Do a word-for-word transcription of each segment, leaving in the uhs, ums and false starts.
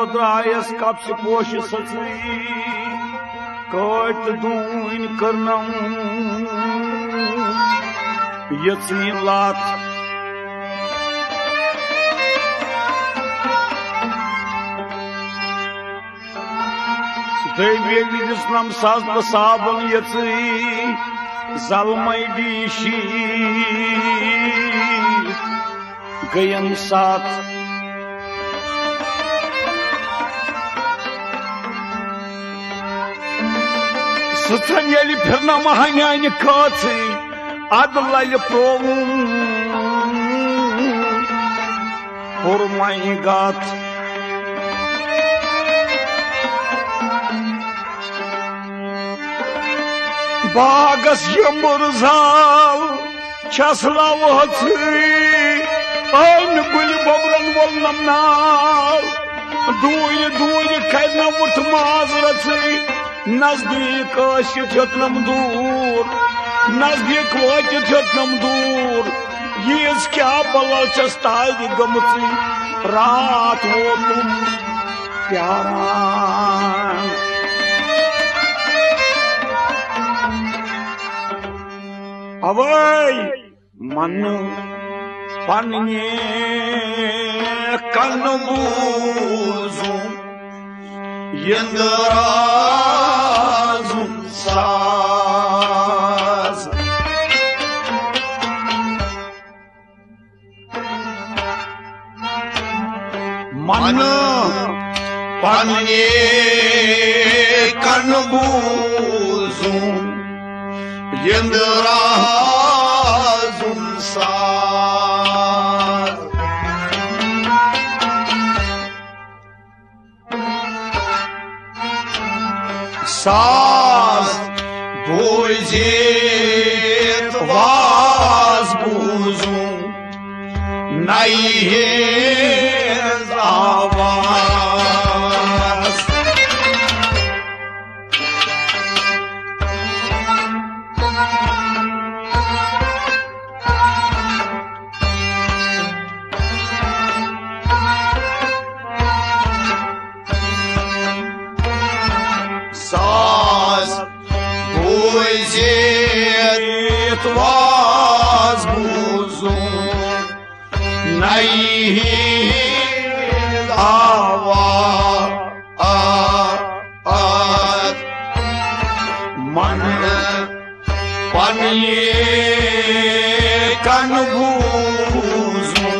درٛایس کپسہِ پوشہِ سٕژٕے، کٲٹۍ تہٕ ڈوٗنۍ کٔرنم یژٕنۍ لتھ۔ دوٚیمہِ ییٚلہِ دِژنم سس بہٕ صابن یژٕے زلمے ڈیٖشی گٔیم ستھ۔ سٕژن ییٚلہِ پھِرنم ہنیانہِ کٲژٕے ادٕ للہِ پرووُم کوٚر وۄنۍ گتھ۔ باغس یمبٕر زال چھس لوہژٕے، أمۍ گُلہِ بۄبرن وولنم نال۔ ڈوٗنہِ ڈوٗنہِ کرنم وُٹھ ماز رژٕے، نزدیٖک ٲسِتھ ہیوٚتنم دوٗر، نزدیٖک وٲتِتھ ہیوٚتنم دوٗر۔ ییٖژ کیٛاہ بلا چھَس تالہِ گٔمٕژٕے، راتھ ووتُم پیاران۔ اوے منہٕ پننہِ کنہٕ بوٗزُم یِنٛدٕ رازُن ساز۔ منہٕ پننہِ کنہٕ بوٗزُم یِنٛدٕ رازُن ساز۔ ساز بوٗزِتھ واز بوٗزُم نَیہِ ہِنٛز آواز۔ ساز بوٗزِتھ واز بوٗزُم نَیہِ ہِنٛز آواز۔ منہٕ پننہِ کنہٕ بوٗزُم۔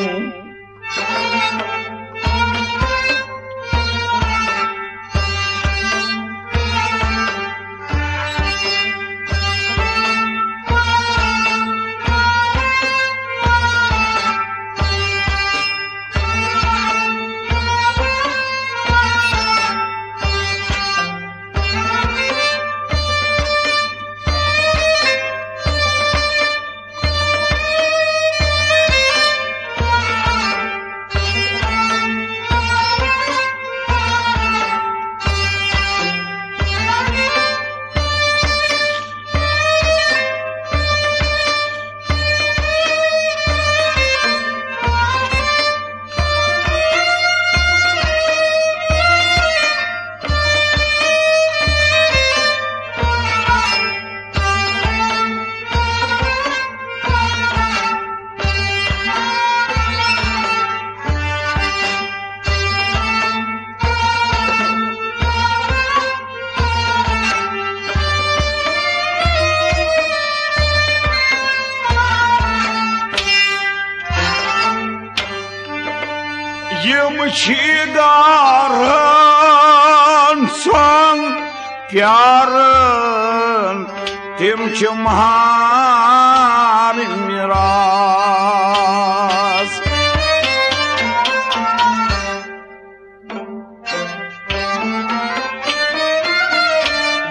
یِم چھی گارن سۄن پیارن، تِم چھِ مہار میراث۔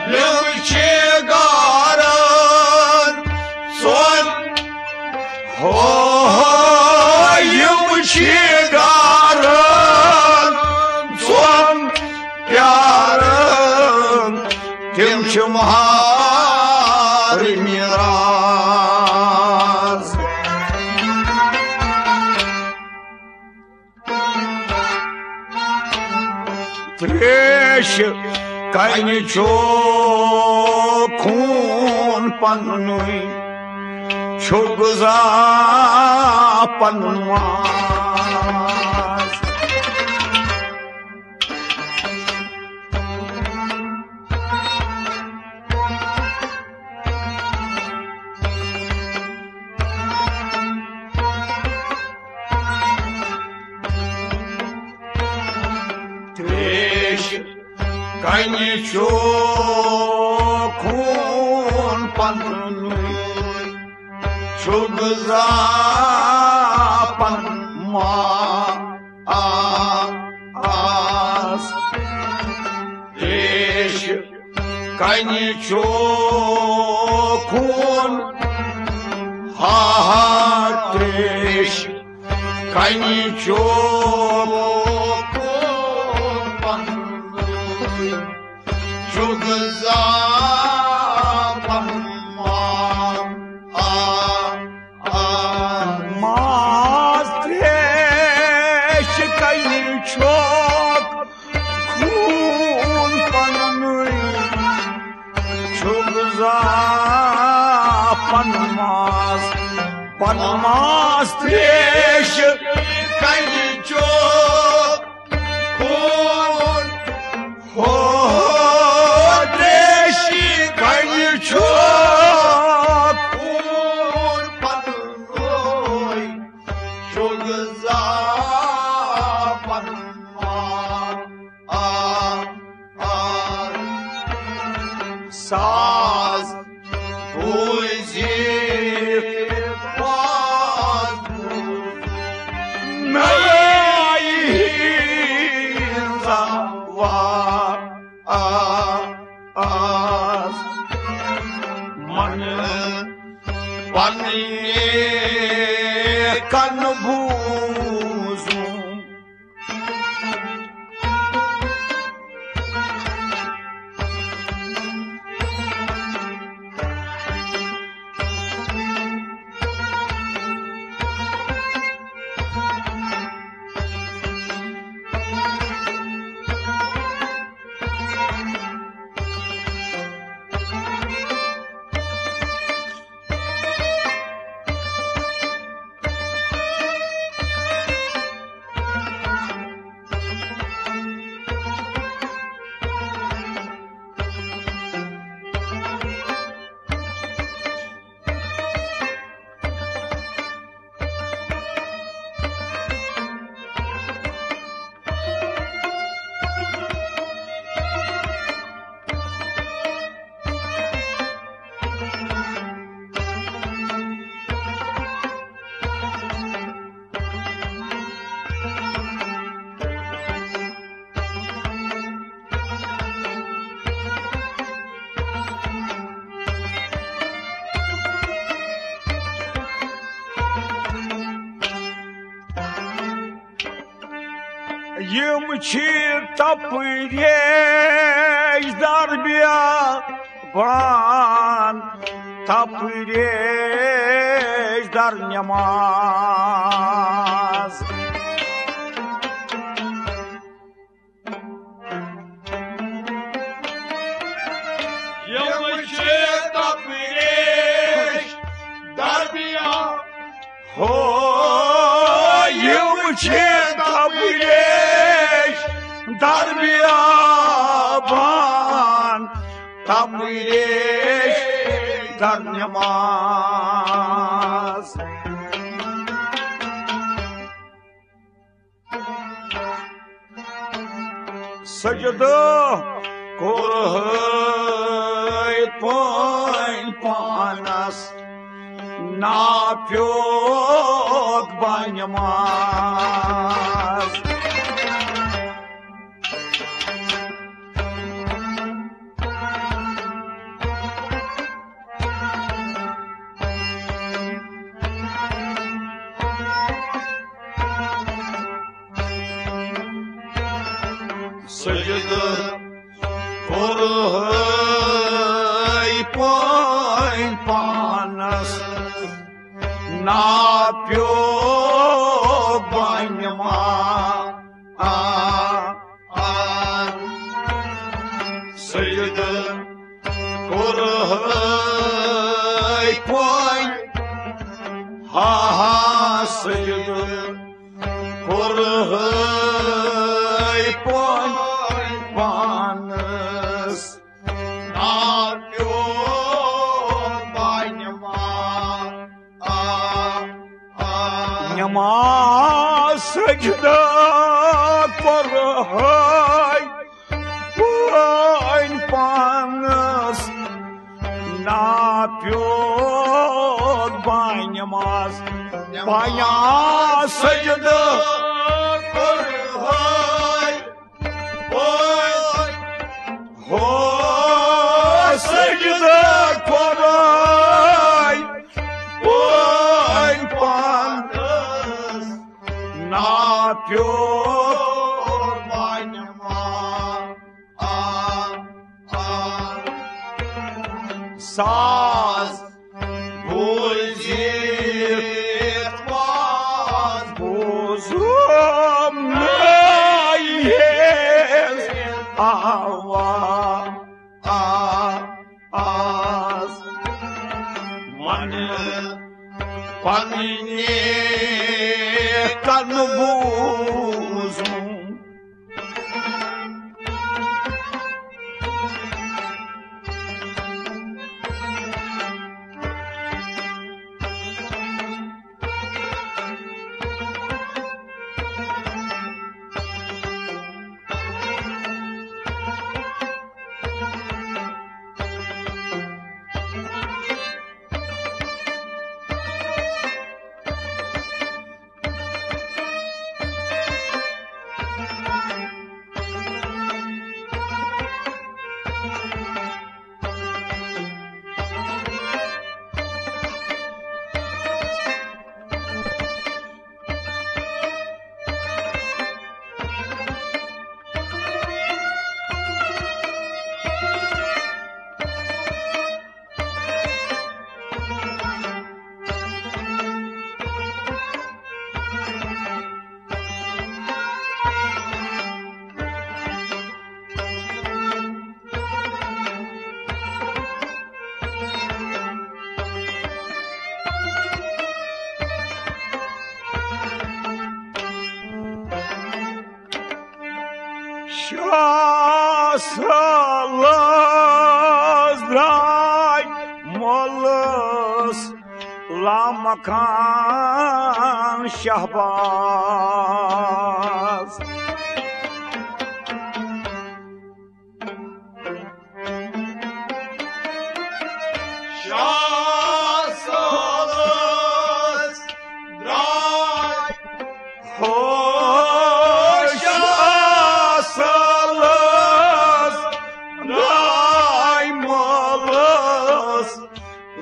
یِم چھی گارن سۄن، ہو، ہو، یِم چھی گارن سۄن پیارن، تِم چھِ مہار میراث۔ ریش کنہِ چھُ خوٗن پننُے، چھُ غذا پنُن ماس۔ تریش کنہِ چھُ خوٗن پننُے، چھُ غذا پنُن ماس۔ تریش کنہِ چھُ خوٗن، ہا ہا، تریش کنہِ چھُ خوٗن پننُے، چھُ غذا پنُن ماس۔ آ، آ، ماس تریش کنہِ چھُ خوٗن پننُے، چھُ غذا پنُن ماس۔ پنُن ماس تریش کنہِ چھُ خوٗن، ہو، تریش کنہِ چھُ خوٗن پننُے، چھُ غذا پنُن ماس۔ آ، آ، ساز بوٗزِتھ باز بوٗز نایہِ ہٕنٛز آواز۔ آ، آ، من پننہِ کنہٕ بوٗزُم۔ یِم چھِ تپریش در بیابان، تپریش در نماز۔ یِم چھِ تپریش در بیابان۔ ہو، یِم چھِ تپریش در بیابان، تپریش در نماز۔ سجدٕ کوٚرہَے پٲنۍ پانس، ناپیوک بنہِ ماز۔ سجدٕ کوٚرہَے پٲنۍ پانس، ناپیوک بنہِ ماز۔ آ، آ۔ سجدٕ کوٚرہَے پۄنۍ، ہا ہا سجدٕ کوٚرہَے پۄنۍ پانَس۔ نا پیوٚو پانہِ ما آ، آ۔ نماز سجدہ کوٚرہَے پانۍ پانَس، نا پیوٚو بانہِ ماز، بانہِ سجدہ کوٚرہَے پانۍ، ہو سجدہ کوٚرہَے پانۍ پانَس، نا پیوٚو بانہِ ماز۔ آ، آ۔ ساز بوٗزِتھ واز بوٗزُم نٲیِس آواز۔ آ، آز وَنہٕ پنٕنہِ کَنہٕ بوٗزُم۔ شاہ سالس درٛاے مۄلس لامکان شہباز۔ شاہ سالس درٛاے ہو شاہ سالس درٛاے مۄلس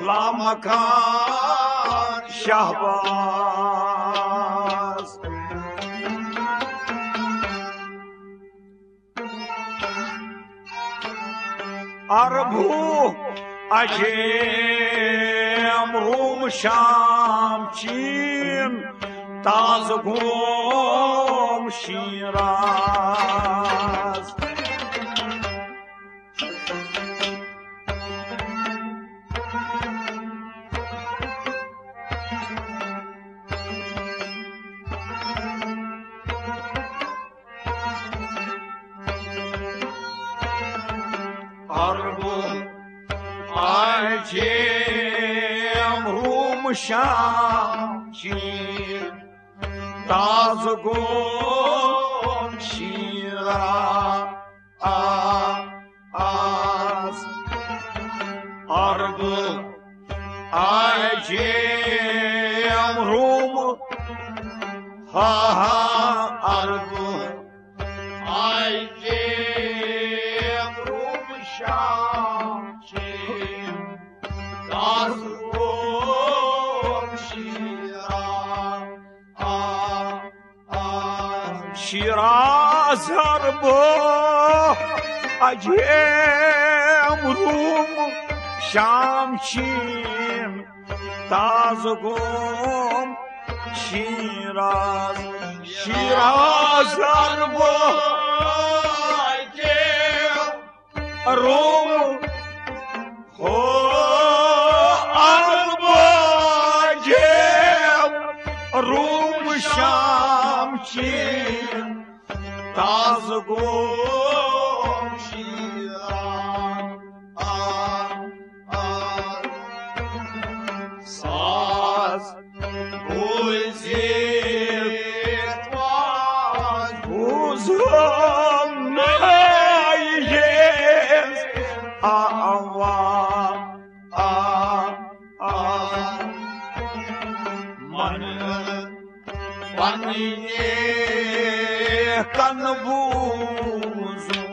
لامکان شہباز۔ عربو عجیم روم شام چین تاز گوم شیراز۔ عربو عجیم روم شام چین تاز گوم شیراز۔ آ، آز۔ عربو عجیم روم۔ ہا ہا عربو عجیم روم شام چین تاز گوم شیراز۔ آ، آ۔ شیراز عربو عجیم روم شام چین تاز گوم شیراز۔ شیراز عربو عجیم روم ہو الباجے، روم شام چی تازٕ گوم شیران۔ آ، آ، ساز بوٗزِتھ واز بوٗزُم نایہِ ییٚس آوا۔ آ، آ، من پننہِ کن بوزُم۔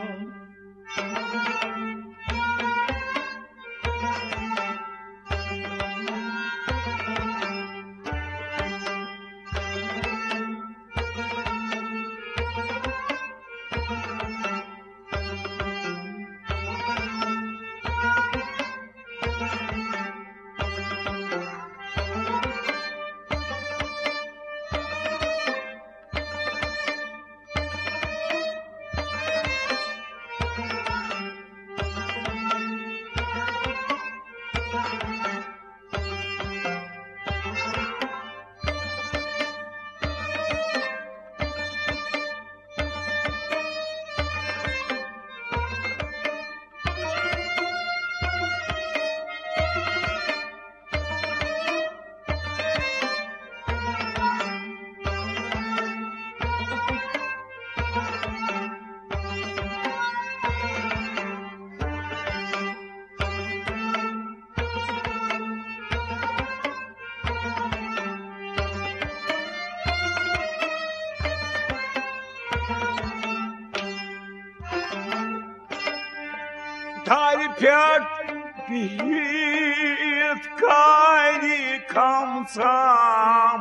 دارِ پٮ۪ٹھ بِہِتھ کارِ کھمژام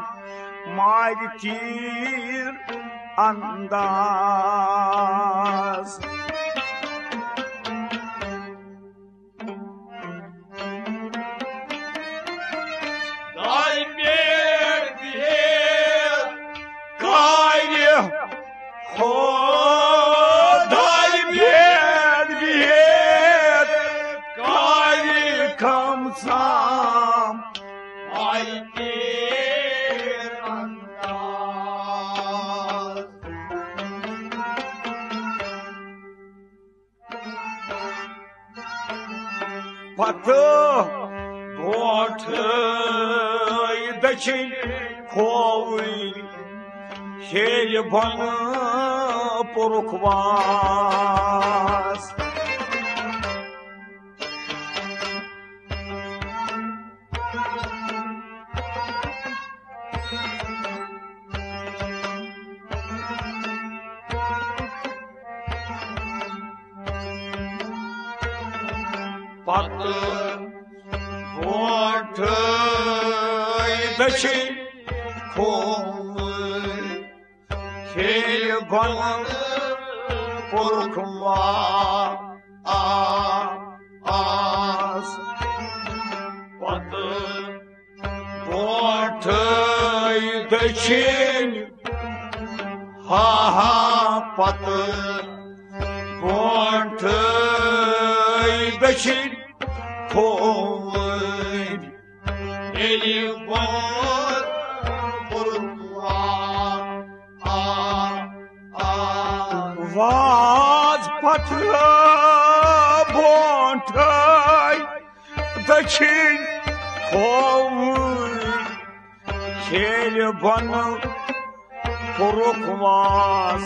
مارِ تیٖر انداز۔ دارِ پٮ۪ٹھ بِہِتھ کارِ ہو، دارِ پٮ۪ٹھ بِہِتھ کارِ کھمژام مارِ تیٖر انداز۔ پتہٕ برونٛٹھٕے دٔچھِنۍ کھووٕرۍ، ہیٚرِ بۄنہٕ پوٚرُکھ واس۔ پتہٕ برونٛٹھٕے دٔچھِنۍ کھووٕرۍ، ہیٚرِ بۄنہٕ پوٚرُکھ وا-، آ-، آس۔ پتہٕ برونٛٹھٕے دٔچھِنۍ، ہا ہا، پتہٕ برونٛٹھٕے دٔچھِنۍ کھووٕرۍ، ییٚلہِ وار کوٚر وار، آ، آ۔ واز پتہٕ برونٛٹھٕے دٔچھِنۍ کھووٕرۍ، ہیٚرِ بۄنہٕ کوٚرُکھ واس،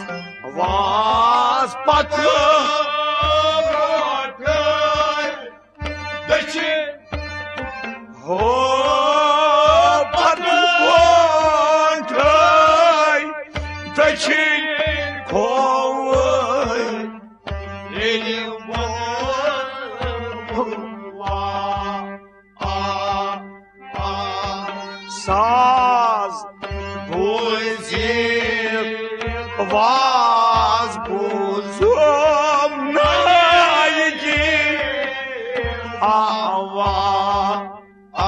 واس پتہٕ برونٛٹھٕے دٔچھِنۍ ہو، پتہٕ برونٛٹھٕے دٔچھِنۍ کھووٕرۍ، ییٚلہِ وار آ، آ۔ ساز بوٗزِتھ واز بوٗزُم نایہِ آوا، آ،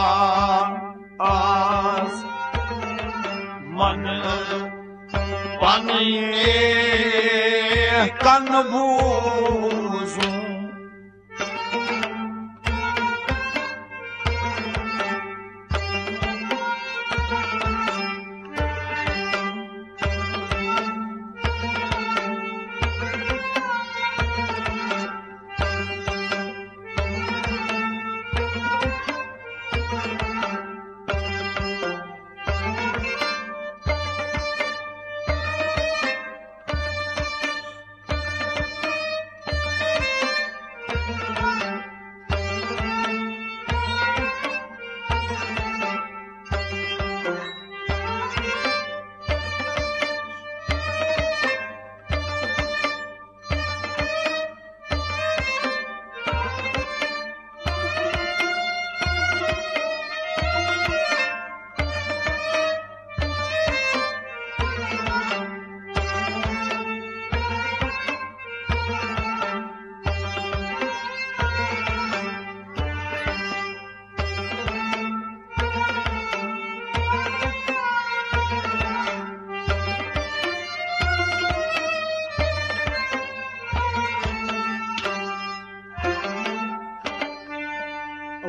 آس۔ من پننہِ کن بوٗزُم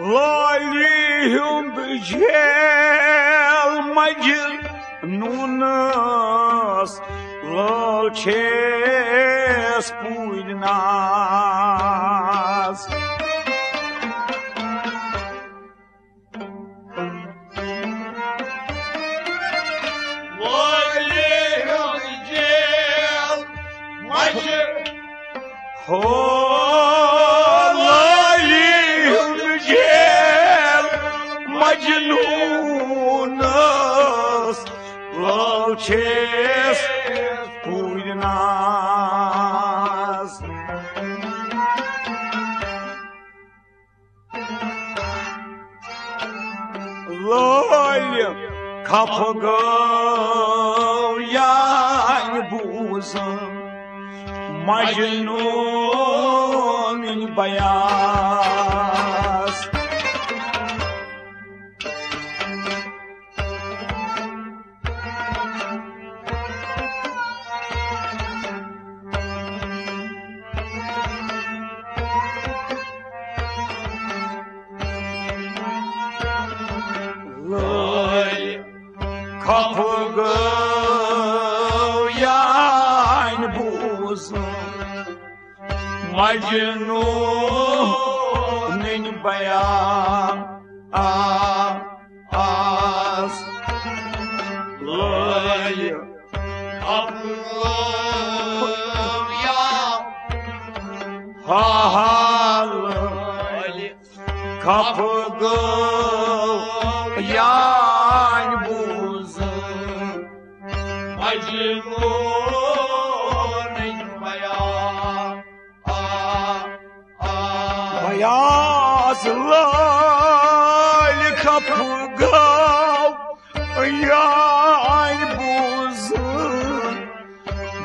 لالہِ ہُنٛد جیل مجنوٗنس، لال چھیس پوٗرنس۔ لالہِ ہُنٛد جیل مجنوٗنس، ہو، لالہِ ہُنٛد جیل مجنوٗنس، لال چھیس پوٗرنس۔ لالہِ خفہٕ گٲو یانہِ بوٗزُن مجنوٗنٕنۍ بیاس۔ لالہِ خفہٕ گٲو یانہِ بوٗزُن مجنوٗنٕنۍ بیاس۔ لالہِ خفہٕ گٲو یانہِ، ہا ہا، لالہِ خفہٕ گٲو یانہِ بوٗزُن مجنوٗنٕنۍ بیاس۔ آ، آ۔ بیاس۔ لالہِ خفہٕ گٲو یانہِ بوٗزُن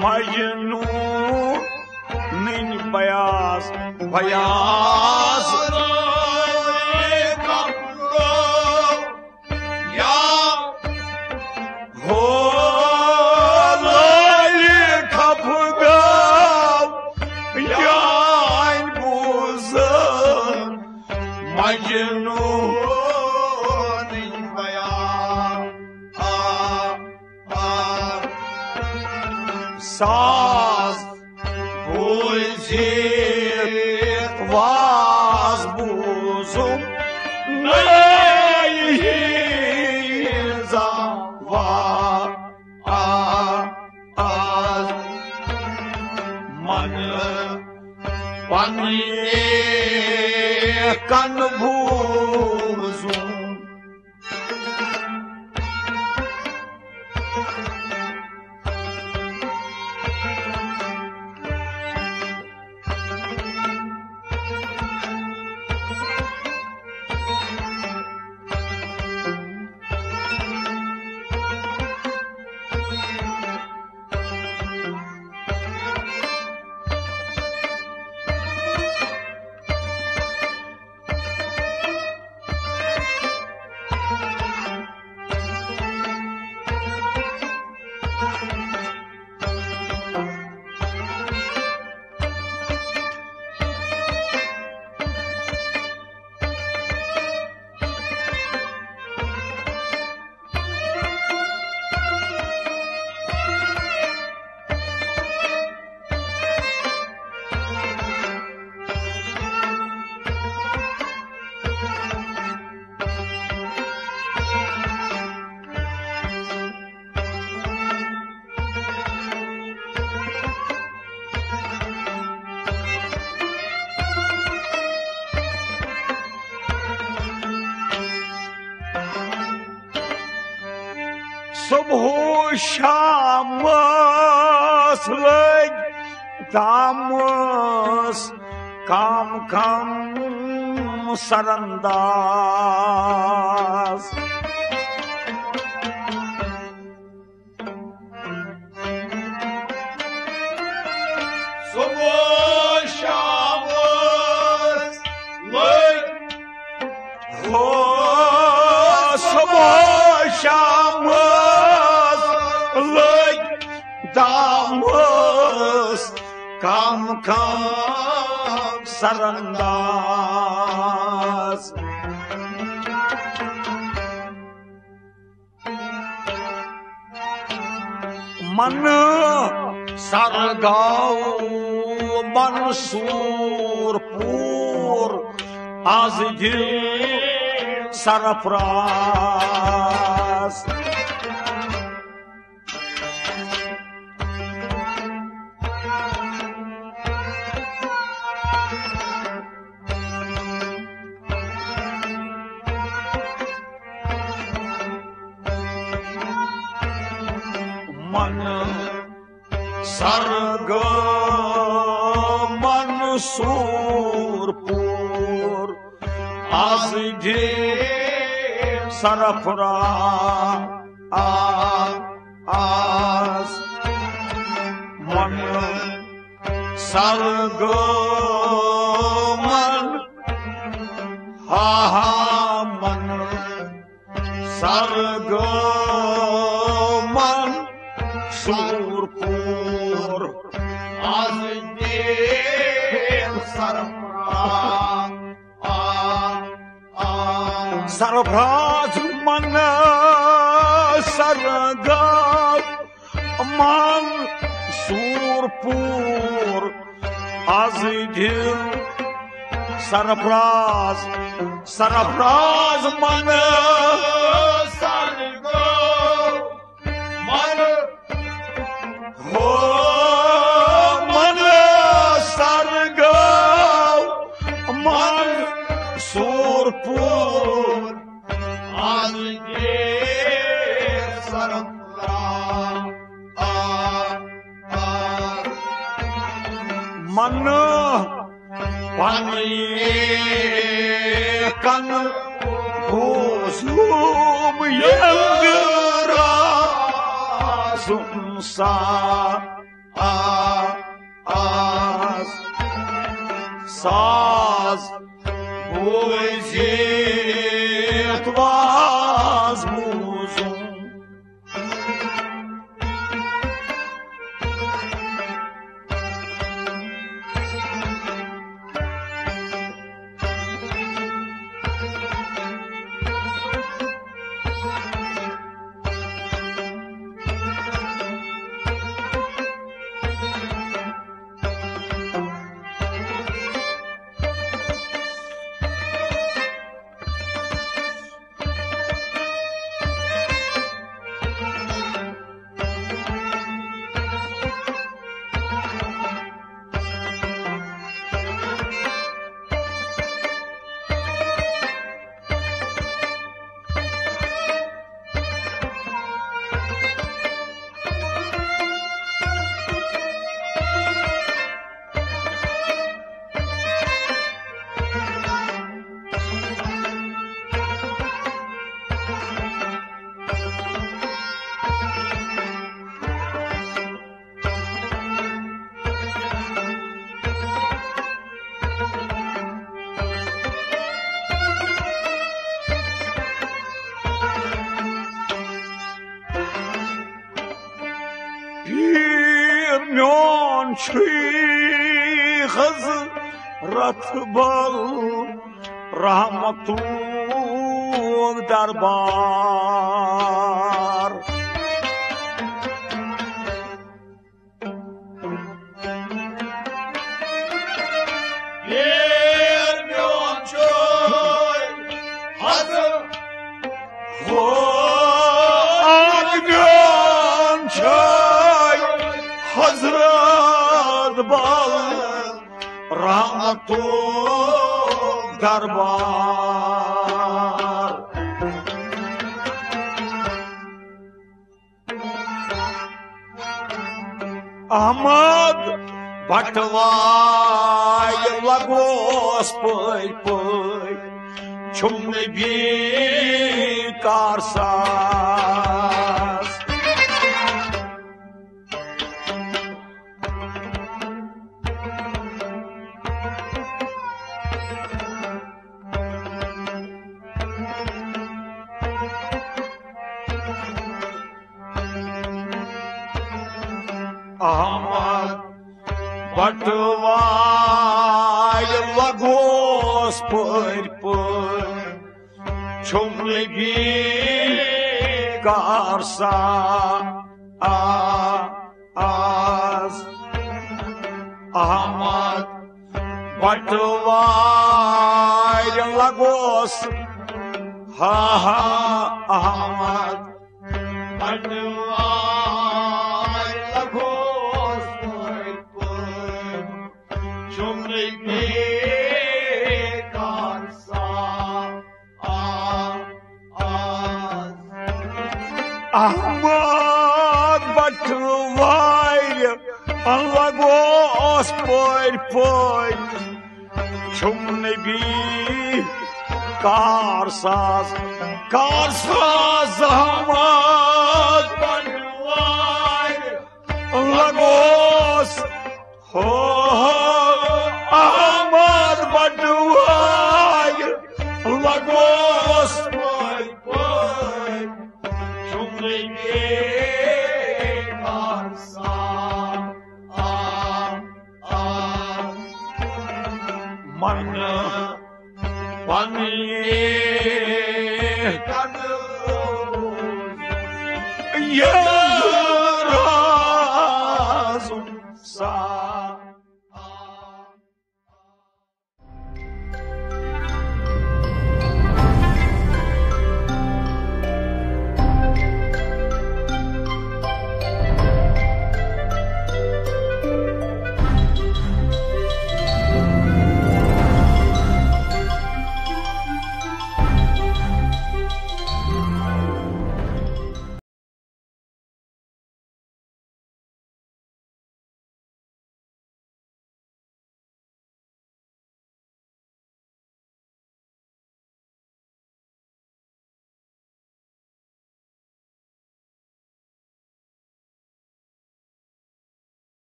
مجنوٗنٕنۍ بیاس، بیاس۔ لالہِ خفہٕ گٲو یا، ہو، لالہِ خفہٕ گٲو یانہِ بوٗزُن مجنوٗنٕنۍ بیاس۔ آ، آ۔ ساز بوٗزِتھ واز بوٗزُم نایہِ ہِنٛزا وا۔ آ، آ۔ من پننہِ کن بوٗزُم۔ صبح و شامس لٔگۍ دامس کم کم سرانداز۔ صبح شامس لٔگۍ، ہو، صبح شامس لٔگۍ دامس کم کم سرانداز۔ من سرگو منصور پور، از دل سرفراز۔ من سرگو منصور پور، از دل سرفراز۔ من سرگو من، ہا ہا من سرگو منصور پور، از دل سرفراز۔ سرفراز من سرگو منصور پور، از دل سرفراز۔ سرفراز من سرگو من، ہو من سرگو منصور پور، از دل سرفراز۔ من پننہِ کنہٕ بوزُم یَنٛگ رازُم سا، آ، آز ساز بوٗزِتھ واز بوٗزُم۔ پیٖر میون چھُے حضرت بل رحمتُک دربار۔ پیٖر میون چھُے حضرت، ہو، آ، میون چھُے حضرت بل رحمتُک دربار۔ احمد بٹواے لگوس پٲرۍ پٲرۍ، چھُم نبی کار ساز۔ احمد بٹواے لگوس پٲرۍ پٲرۍ، چھُم نبی کار سا آ۔ آز احمد بٹوارِ لگوس، ہا ہا، احمد بٹوارِ لگوس، پٔتۍ پٲٹھۍ چھُم نہٕ بیٚیہِ کانٛہہ سا۔ آ، آ۔ احمد بٹوارِ لگوس پٔتۍ پٲٹھۍ، چھُم نہٕ بیٚیہِ کانٛہہ سا، کانٛہہ سا۔ احمد بٹوارِ لگوس، ہو، ہو، احمد بٹوارِ لگوس پٔتۍ پٲٹھۍ، چھُم نہٕ بیٚیہِ کانٛہہ سا۔ آ، آ، من پننہِ قدمہٕ۔